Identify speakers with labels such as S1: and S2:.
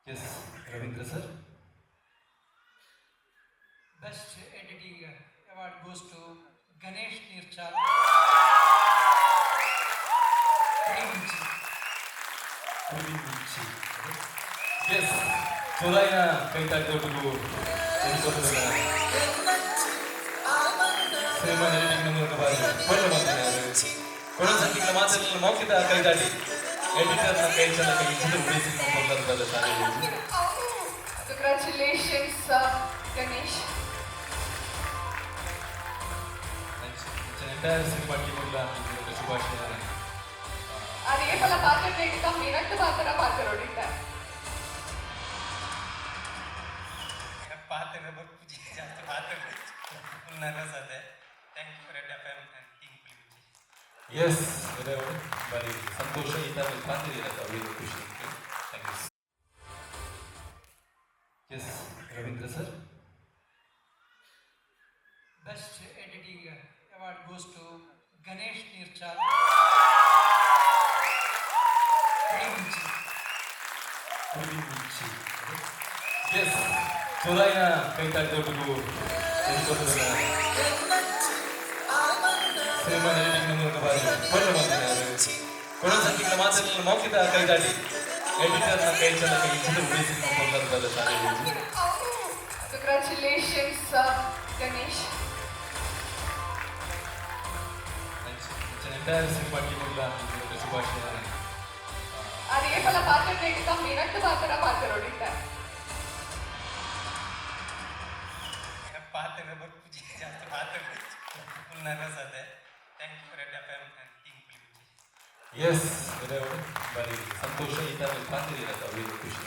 S1: S Ravindra sir.
S2: Best editing award goes to Ganesh Neerchal. Pulimunchi.
S1: Pulimunchi. S ಚೊಲಾಯಿನ ಕೈತಾಟದೊಟ್ಟಿಗೂ cinema editing ಮೂಲಕ ಬಾರಿ ಒಳ್ಳೆ ಬಂದಿದ್ದಾರೆ. ಕೊಡೋ ಮಾತಿನಲ್ಲಿ ಮೌಖಿಕ ಕೈದಾಟಿ ಎಡಿಟರ್ನ ಕೈ ಚೆನ್ನ ಕೈ ಇಂಚಿದ ಉಳಿ ಸಿನಿಮಾ ಕೊಲ್ಲದ ಸಾಧ್ಯ.
S3: Congratulations, Ganesh.
S1: Entire cinema team ಶುಭಾಶಯ.
S3: ಅದೇ ಫಲ ಪಾತ್ರ ಮಿರಟ್ಟು ಪಾತ್ರ ಪಾತ್ರ
S4: ಪಾತ್ರ ಬರ್ಪುಜಿ ಜಾಸ್ತಿ ಪಾತ್ರ ಫುಲ್ ನರ್ವಸ್ ಆದೆ. Thank you Red FM and team Pulimunchi.
S1: S ಬಾರಿ ಸಂತೋಷ ಈ ಟೈಮಲ್ಲಿ ಕಾಣ್ತಿದ್ದೀರ ಖುಷಿ. Thank you. S Ravindra sir.
S2: Best editing award goes to Ganesh Neerchal. Pulimunchi.
S1: Pulimunchi. S ಚೊಲಾಯಿನ ಕೈತಾಟದೊಟ್ಟಿಗೂ cinema editing ಮೂಲಕ ಬಾರಿ ಒಳ್ಳೆ ಬಂದಿದ್ದಾರೆ. ಕೊಡೋ ಮಾತಿನಲ್ಲಿ ಮೌಖಿಕ ಕೈದಾಟಿ ಎಡಿಟರ್ನ ಕೈ ಚೆನ್ನ ಕೈ ಇಂಚಿದ ಉಳಿ ಸಿನಿಮಾ ಕೊಲ್ಲದ ಸಾಧ್ಯ.
S3: Congratulations, Ganesh.
S1: Entire cinema team ಶುಭಾಶಯ.
S3: ಅದೇ ಫಲ ಪಾತ್ರ ಮಿರಟ್ಟು ಪಾತ್ರ ಪಾತ್ರ
S4: ಪಾತ್ರ ಬರ್ಪುಜಿ ಜಾಸ್ತಿ ಪಾತ್ರ ಫುಲ್ ನರ್ವಸ್ ಆದೆ. Thank you Red FM and team Pulimunchi.
S1: S ಬಾರಿ ಸಂತೋಷ ಈ ಟೈಮಲ್ಲಿ ಕಾಣ್ತಿದ್ದೀರ ಖುಷಿ.